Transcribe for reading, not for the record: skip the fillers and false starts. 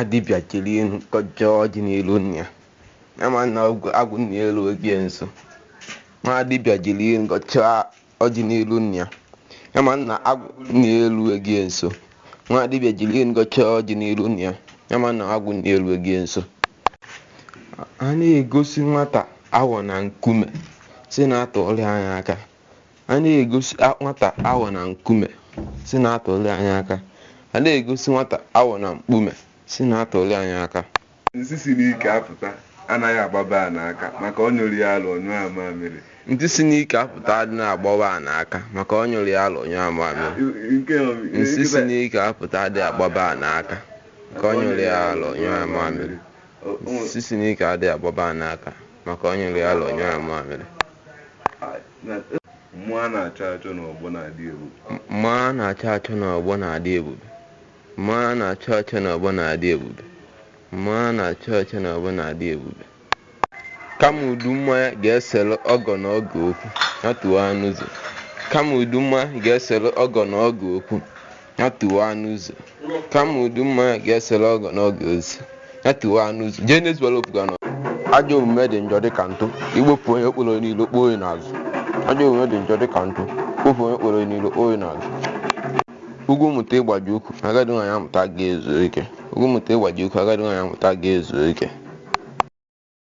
Nwa dibịa cheli enu kọjaa ọjị n'ilu nna ya, ya ma na agwụ nna ya elu oge nso. Nwa dibịa jiri enu kọchaa ọjị n'ilu nna ya, ya ma na agwụ nna ya elu oge nso. Nwa dibịa jiri enu kọchaa ọjị n'ilu nna ya, ya ma na agwụ nna ya elu oge nso. A na-egosi nwata awọ na nkume si na-atụrụ anya aka. A na-egosi nwata awọ na nkume si na-atụrụ anya aka. A na-egosi nwata awọ na mkpume si na-atụrụ anya aka. Nsị si n'ike apụta anaghị agbaba a n'aka maka ọ nyụrụ ya alụ ọ nyụọ amamịrị. Ntị si n'ike apụta adịghị agbawa a n'aka maka ọ nyụrụ ya alụ nyụọ mamịrị. Nke Nsị si n'ike apụta adịghị agbaba a n'aka maka ọ nyụrụ ya alụ nyụọ mamịrị. Nsị si n'ike adịghị agbaba a n'aka maka ọ nyụrụ ya alụ nyụọ mamịrị. Mmụọ a na-achọ achọ n'ọgbọ na-adị ebube. Mmụọ a na-achọ achọ n'ọgbọ na-adị ebube. Mmụọ a na-achọ achọ n'ọgbọ na-adị ebube. Mmụọ a na-achọ achọ n'ọgbọ na-adị ebube. Kama udu mmanya ga-esere ọgọ na ọgọ okwu, ya tụwa n'ụzọ. Kama udu mmanya ga-esere ọgọ na ọgọ okwu, ya tụwa n'ụzọ. Kama udu mmanya ga-esere ọgọ na ọgọ ozi, ya tụwa n'ụzọ. Jee n'eziwara okwu ga nọ. Ajọ omume dị njọ dịka ntụ, igbopụ onye okporo niile okpo onye n'azụ. Ajọ omume dị njọ dịka ntụ, kpofu onye okporo niile okpo onye n'azụ. Ugwu mụta ịgbaji ukwu, agadi nwaanyị amụta ga-ezu ike. Ugwu mụta ịgbaji ukwu, agadi nwaanyị amụta ga-ezu ike.